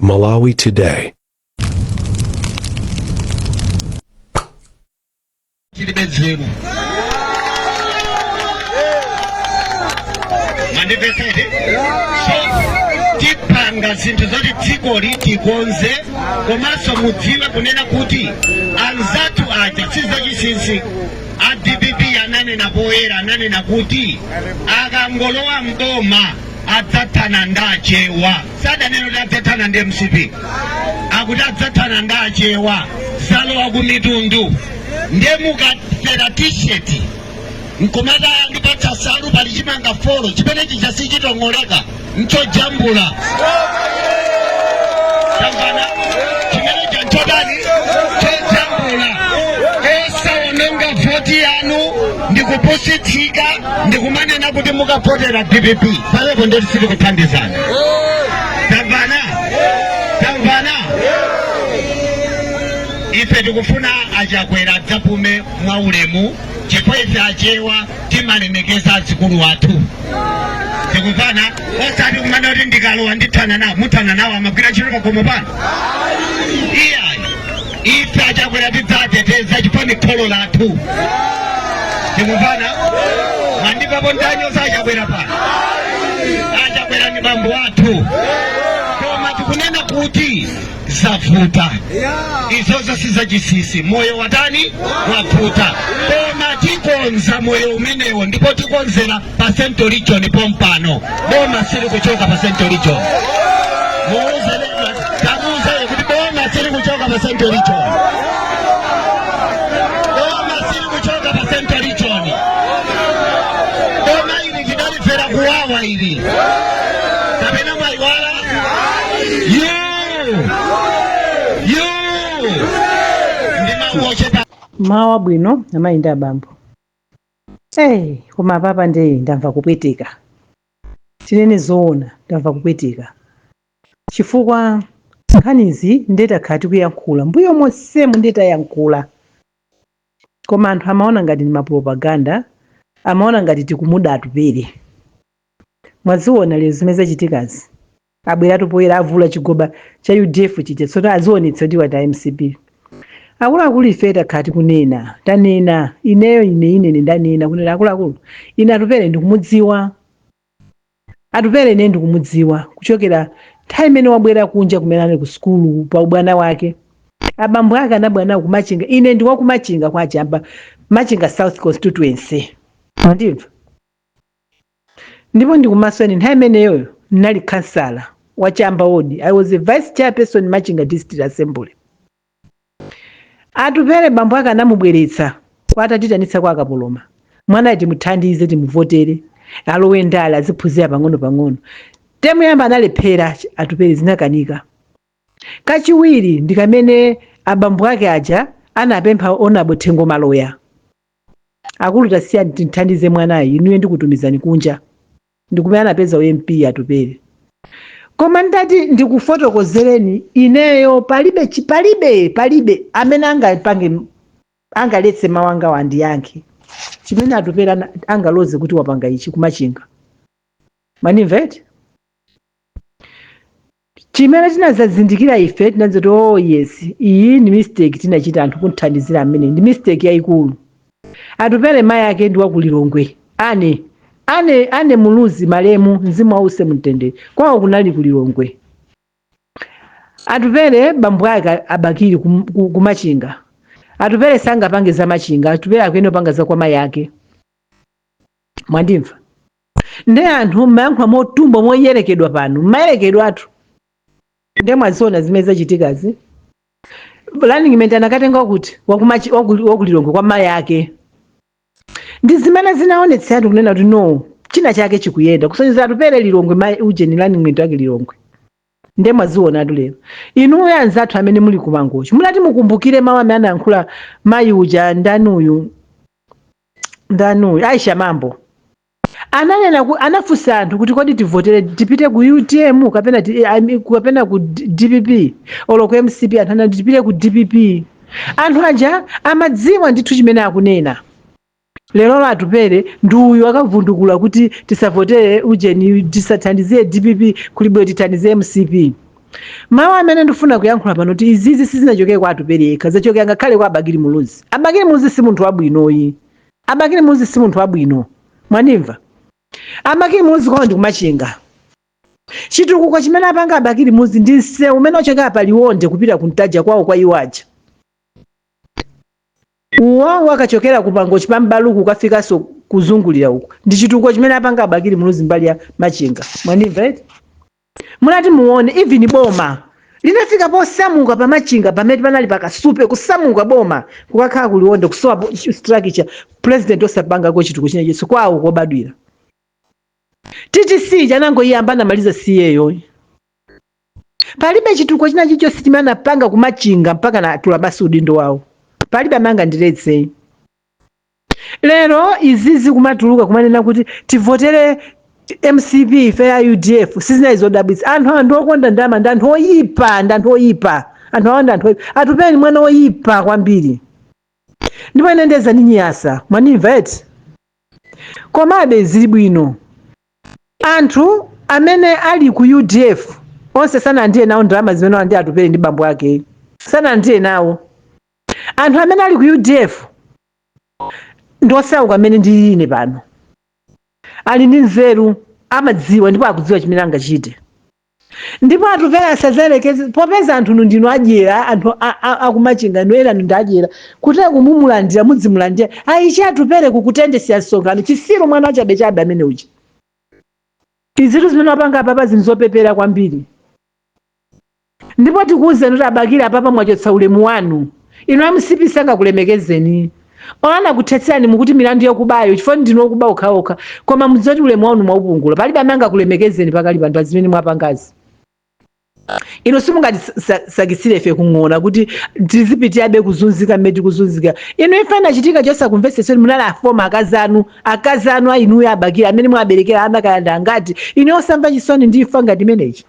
Malawi Today. Tilibe nzeru, mwandimvetsetse? So tipanga zinthu zoti dzikoli tikonze, komanso mudziwe kunena kuti anzathu aja sizachinsinsi, a DPP ananena poyera, ananena kuti akangolowa mboma adzathana ndi Achewa. Sadanena kuti adzathana ndi MCP, akuti adzathana ndi Achewa. Zalowa ku mitundu. Ndiye mukafera t-shirt nkumati andipatsa nsalu, pali chimanga folo, chimene chija sichitong'oleka, nchojambula. Tamvana? Chimene chija nchotani? Chojambula. Osaononga voti yanu ndikupusitsika ndikumanena kuti mukavotera DPP, pamenepo ndeti sitikuthandizana. Tamvana? Tamvana? Ife tikufuna Achakwera adzapume mwaulemu, chifukwa ife Achewa timalemekeza azikulu athu. Tikumvana? Osati kumana kuti ndikalowa ndithana nawo. Muthana nawo? Amagwira ntchito pakhomo pano? Iyayi, ife Achakwera tidzateteza chifukwa ni kholo lathu. Tikumvana? Mwandimvapo ndanyoza Achakwera pano? Achakwera ni bambo athu, koma tikunena kuti zavuta, izozo sizachinsinsi. Moyo watani? Wavuta, koma tikonza moyo umenewo, ndipo tikonzera pa Central Region pompano. Boma sili kuchoka pa Central Region. Muuze, tamuuze kuti boma sili kuchoka pa Central Region. Boma sili kuchoka pa Central Region. Boma ili tidalifera kuwawa ili, kapena mwayiwala? You you ndi mawu ochepa. Mawa bwino, amayi ndi abambo. Hey, koma papa ndiye ndamva kupweteka. Tinene zoona, ndamva kupweteka chifukwa nkhanizi ndiye takhala tikuyankhula mbuyo monsemu, ndiye tayankhula, koma anthu amaona ngati ndi mapropaganda, amaona ngati tikumuda Atupere. Mwaziona lero zimene zachitikazi? Abweratu poyera, avula chigoba cha UDF chija, tsono azionetsa kuti wati MCP. Akuluakulu, ife takhala tikunena, tanena, ineyo ine ndanena kunena, akuluakulu, ine Atupere ndikumudziwa. Atupere ine ndikumudziwa kuchokera nthawi imene wabwera kunja, kumene ali ku sukulu pa ubwana wake. Abambo ake anabwera nawo kuMachinga. Ine ndi wakuMachinga kwa Chamba, Machinga South constituency, mwandimva? Ndipo ndikumasweni nthawi imeneyoyo ndinali kansala wa Chamba ward. I was a vice chairperson, Machinga District Assembly. Atupere bambo ake anamubweretsa kwa atatitanitsa kwa Akapoloma, mwana timuthandize, timuvotere, alowe ndale, aziphunzira pang'ono pang'ono. Temuyamba analephera Atupere, zinakanika. Kachiwiri ndi kamene abambo ake aja anapempha Honorable Thengo Maloya, akulu tasiyani tithandize mwanayi, inuyo ndikutumizani kunja. Ndikumene anapeza uMP Atupere. Koma ndati ndikufotokozereni, ineyo palibe palibe amene angapange, angaletse mawu angawo, andiyankhe chimene Atupere angaloze kuti wapanga ichi kuMachinga. Mwandimva eti? Chimene tinazazindikira ife, tinadzati, "Oh yes, iyi ndi mistake tinachita anthu kunthandizira amene, ndi mistake yayikulu." Atupere mayi ake ndi wakulilongwe, ane Muluzi, malemu, mzimu wause mumtendere, kwawo kunali kulilongwe. Atupere bambo ake abakili kuMachinga. Atupere sangapange za Machinga, Atupere akuyenera kupanga za kwa mayi ake. Mwandimva? Nde anthu mmayankhula motumbwa, moyerekedwa pano, mmayerekedwatu. Nde mwaziona zimene zachitikazi? Running mate anakatenga kuti wakulilongwe kwa mayi ake. Ndi zimene zinaonetseratu kunena kuti no, china chake chikuyenda, kusonyeza Atupere Lilongwe, mayi ujeni running mate wake Lilongwe. Nde mwazionatu lero inuyo anzathu amene muli kuMangochi, munati mukumbukire mawu amene anayankhula mayi uja, ndani uyu, ndani uyu, Aisha Mambo. Ananena anafunsa anthu kuti kodi tivotere, tipite ku UTM kapena I mean, kapena ku DPP olo ku MCP? Anthu anati tipite ku DPP. Anthu aja amadziwa ndithu chimene akunena. Lero Atupere ndi uyu akavundukula kuti tisavotere ujeni, tisathandize DPP, kulibwe tithandize MCP. Mawu amene ndifuna kuyankhula pano kuti izizi sizinachokere kwa Atupele yekha, zachokera ngakhale kwa Abakili Muluzi. Abakili Muluzi si munthu wabwinoyi. Abakili Muluzi si munthu wabwino, mwanimva? Abakili Muluzi kwawo ndi kumachinga. Chitukuko chimene apanga Abakili Muluzi ndi msewu umene uchokera pa Liwonde kupita ku Ntaja kwawo kwa iwo aja, uwo wakachokera ku Mangochi pa Mbaluku ukafikanso kuzungulira uku, ndi chitukuko chimene apanga Abakili Muluzi mbali ya Machinga, mwanimva eti? Munati muone, even boma linafika posamuka pa Machinga pamene panali pakasupe, kusamuka boma kukakhala kuliwonde, kusowa structure, president osapangako chitukuko chinechiso kwawo kobadwira. TTC chanangoyamba namaliza siyeyo. Palibe chitukuko china chilichonse chimene anapanga kumachinga mpaka na atula basi udindo wawo. Palibe amanga ndiletse. Lero izizi kumatuluka kumanena kuti tivotere MCP ife ya UDF, sizinali zodabwitsa. Anthu awa ndi okonda ndalama, ndi anthu oyipa, ndi anthu oyipa. Anthu awa ndi anthu oyipa. Atupele mwana oyipa kwambiri, ndipo ine ndeza ninyasa, mwanimva eti? Komabe zili bwino, anthu amene ali ku UDF onse sanalandire nawo ndalama zimene alandira Atupele ndi bambo ake, sanalandire nawo. Anthu amene ali ku UDF ndi osauka amene ndili ine pano, ali ndi nzeru, amadziwa ndipo akudziwa chimene angachite. Ndipo Atupele asazalekeze, popeza anthu nu ndinu adyera, anthu akumachinga inu ena ndi adyera, kuti kumumulandira mudzimulandira ayichi Atupele kukutendesya msonkhano. Chisiru, mwana wachabechabe amene uchi. Izitu zimene wapanga apapa zinthu zopepera kwambiri, ndipo tikuwuzeni kuti Abakili, apapa mwachotsa ulemu wanu. Inu MCP sangakulemekezeni olana kuthetserani mukuti milandu yakubayo, chifukwa ndinu okuba okhaokha. Koma mudziwe kuti ulemu wanu mwaupungula, palibe amene angakulemekezeni pakali pano pa zimene mwapangazi. Inu simungatisakisire ife kung'ona kuti tizipitirabe kuzunzika mmene tikuzunzika. Inu, ife inachitika chosakumvetseseni, munali a former akazi anu, akazi anu a inuyo Abakili amene mwaberekera ana kayanda angati, inu osamva chisoni ndi imfa ngati imeneyi?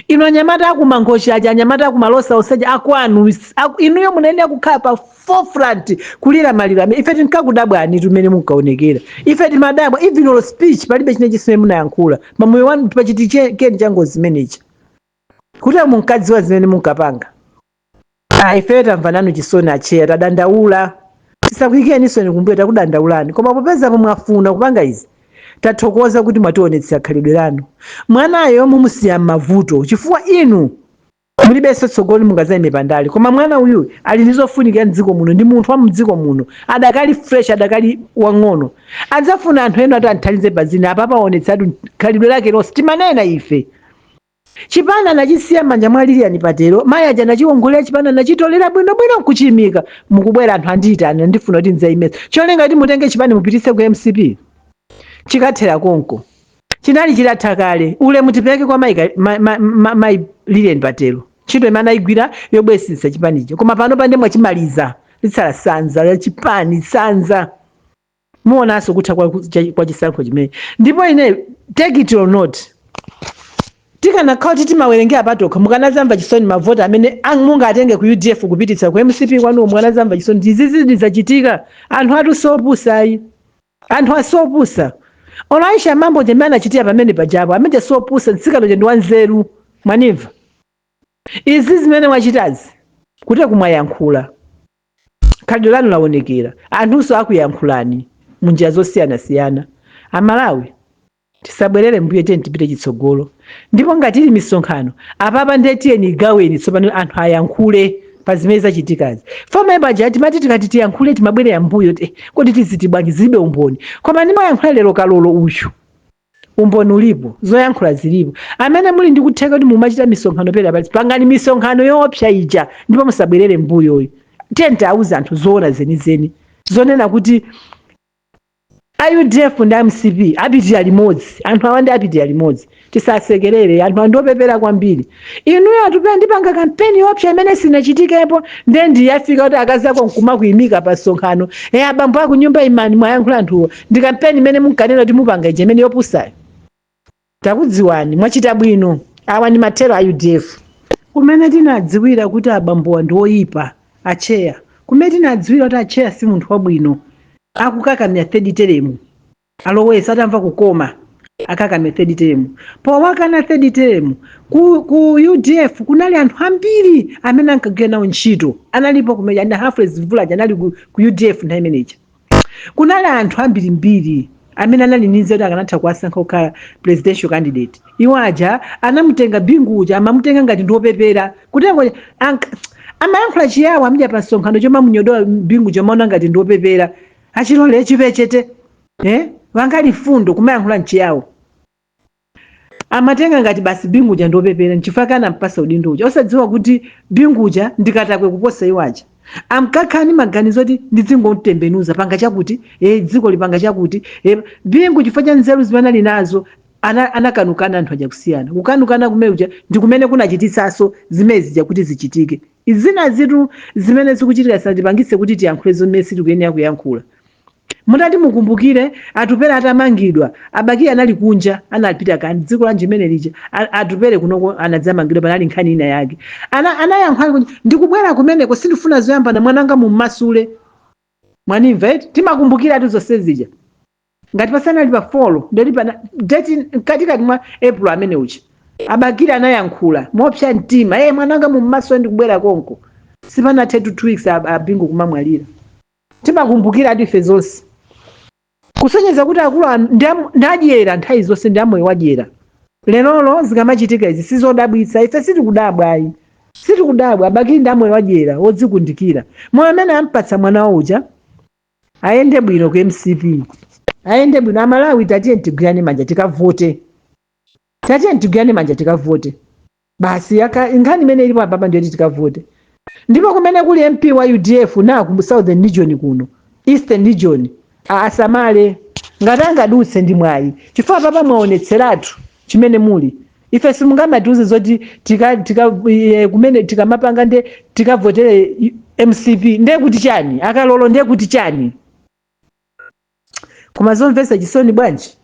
Inu anyamata akumangochi aja, anyamata akumalosa oseja akwanu, inuyo munayenera kukhala pa forefront kulira maliro amene. Ife tinkakudabwani tumene munkaonekera, ife timadabwa. Even olo speech palibe chine chimene munayankhula pamoyo wanu pachiti keni cha ngozi imenechi, kuti munkadziwa zimene munkapanga. Ah, ife tamva nanu chisoni acheya, tadandaula, tisakuyikeni isoni kumbuyo, takudandaulani. Koma popeza mwafuna kupanga izi, tathokoza kuti mwationetsa khalidwe lanu. Mwanayo mumusiya m'mavuto, chifukwa inu mulibenso tsogolo mungadzayime pandale. Koma mwana uyu ali ndi zofunikira mdziko muno, ndi munthu wa mdziko muno, adakali fresh, adakali wang'ono, adzafuna anthu ena ati anthandize pazina. Apapa aonetsatu khalidwe lake lonse. Timanena ife, chipani anachisiya m'manja mwa Lilian Patero, mayi aja anachiwongolera chipani, anachitolera bwinobwino nkuchiyimika. Mukubwera anthu andiyitana, ndifuna kuti ndidzayimetsa cholinga kuti mutenge chipani mupitise ku MCP, chikathera konko. Chinali chitatha kale. Ulemu tipereke kwa mayi ma, Lilian Patero, ntchito imene anayigwira yobwezitsa chipanicho. Koma pano pande mwachimaliza, litsala sanza la chipani, sanza. Muonanso kutha kwa chisankho chimene. Ndipo ine, take it or not, tikanakhala kuti timawerengera patokha, mukanazamva chisoni mavoti amene mungatenge ku UDF kupititsa ku MCP kwanuwo, mukanazamva chisoni. Izizi zachitika, anthu atu sopusa ayi, anthu asopusa. Olo Aisha Mambo chimene anachitira pamene pajapo, amene sopusa, mtsikana uja ndi wanzeru, mwanimva? Izi zimene mwachitazi, kuti kumwayankhula, khalidwe lanu laonekera, anthunso akuyankhulani munjira zosiyanasiyana. Amalawi, tisabwerere mbuyo, tiyeni tipite chitsogolo. Ndipo ngati ili misonkhano apapa, ndiye tiyeni igaweni tsopano, anthu ayankhule pa zimene zachitikazi. Foma ibaja timati tikati tiyankhule timabwerera mbuyo, kodi tiziti bwanji? Zilibe umboni. Koma ndimayankhula lero kalolo uyu, umboni ulipo, zoyankhula zilipo. Amene muli ndi kutheka kuti mumachita misonkhano pera pali, pangani misonkhano yoopsa ija, ndipo musabwerere mbuyoyi. Tiyeni tiauze anthu zoona zenizeni, zonena kuti a UDF ndi MCP apitira limodzi. Anthu awa ndi apitira limodzi, tisasekerere. Anthu awa ndiopepera kwambiri. Inuyo Atupele, ndipanga kampeni yoopsa imene sinachitikepo. Ndiye ndiyafika kuti akazi ako nkumakuyimika pa msonkhano, e abambo aku nyumba imani mwayankhula anthuwo. Ndi kampeni imene munkanena kuti mupanga ija imene yopusayo. Takudziwani, mwachita bwino. Awa ndi mathero a UDF. Kumene tinadziwira kuti abambowa ndi oyipa acheya, kumene tinadziwira kuti acheya si munthu wabwino, akukakamira third term, alowesa atamva kukoma. Akakame third term. Powakana third term ku UDF kunali anthu ambiri amene ankagwira nawo ntchito, analipo kumene ana Humphrey Mvula anali ku UDF nthawi imeneyi. Kunali anthu ambirimbiri amene anali ndi nzeru, akanatha kuwasankha kukhala presidential candidate. Iwo aja anamutenga Bingu uja, amamutenga ngati ndiwopepera kutenga. Amayankhula Chiyawo amidya pa msonkhano chomamunyodola Bingu, chomaona ngati ndiwopepera, achilole chipechete, eh? Wangali fundo kumayankhula mchiyawo, amatenga ngati basi Bingu uja ndiwopepera, nchifukwa anampasa udindo uja, osadziwa kuti Bingu uja ndikatakwe kuposa iwo aja. Amkakhani maganizo oti ndidzingomutembenuza, panga chakuti, dziko lipanga chakuti. Bingu chifukwa cha nzeru zimene ali nazo anakanukana anthu aja kusiyana. Kukanukana kumene kuja ndi kumene kunachititsanso zimene zija kuti zichitike. Zina zitu zimene zikuchitika zisatipangitse kuti tiyankhule zomwe sitikuyenera kuyankhula. Mutati mukumbukire, Atupere atamangidwa, Abakili anali kunja, anapita kani dziko lanji imene lija. Atupere kunoko anadzamangidwa, panali nkhani ina yake. Anayankhula kuti ndikubwera kumeneko, sindifuna zoyambana, mwananga mummasule. Mwanimva eti? Timakumbukira tu zonse zija. Ngati pasanali pa 4, ndeti pana date mkatikati mwa April amene uja, Abakili anayankhula mopsa mtima, "Mwananga mummasule, ndikubwera konko." Sipanathe 2 weeks Abingu kumamwalira. Timakumbukira ati ife zonse, kusonyeza kuti akulu ndadyera nthawi zonse, ndi amoyo wadyera. Lerolo zikamachitika izi sizodabwitsa, ife sitikudabwa ayi, sitikudabwa. Abakili ndi amoyo wadyera, wodzikundikira. Moyo amene ampatsa mwana uja ayende bwino ku MCP, ayende bwino. Amalawi, tatiye tigwirane manja tikavote, tatiye tigwirane manja tikavote basi. Nkhani imene ilipo apapa ndiyoti tikavote. Ndipo kumene kuli MP wa UDF na ku Southern Region kuno, Eastern Region, asamale ngati angadutse ndi mwayi, chifukwa papa mwaonetseratu chimene muli. Ife simungamatiuze zoti tika kumene tikamapanga nde tikavotere MCP, ndiye kuti chani? Akalolo ndiye kuti chani? Koma zomvetsa chisoni bwanji.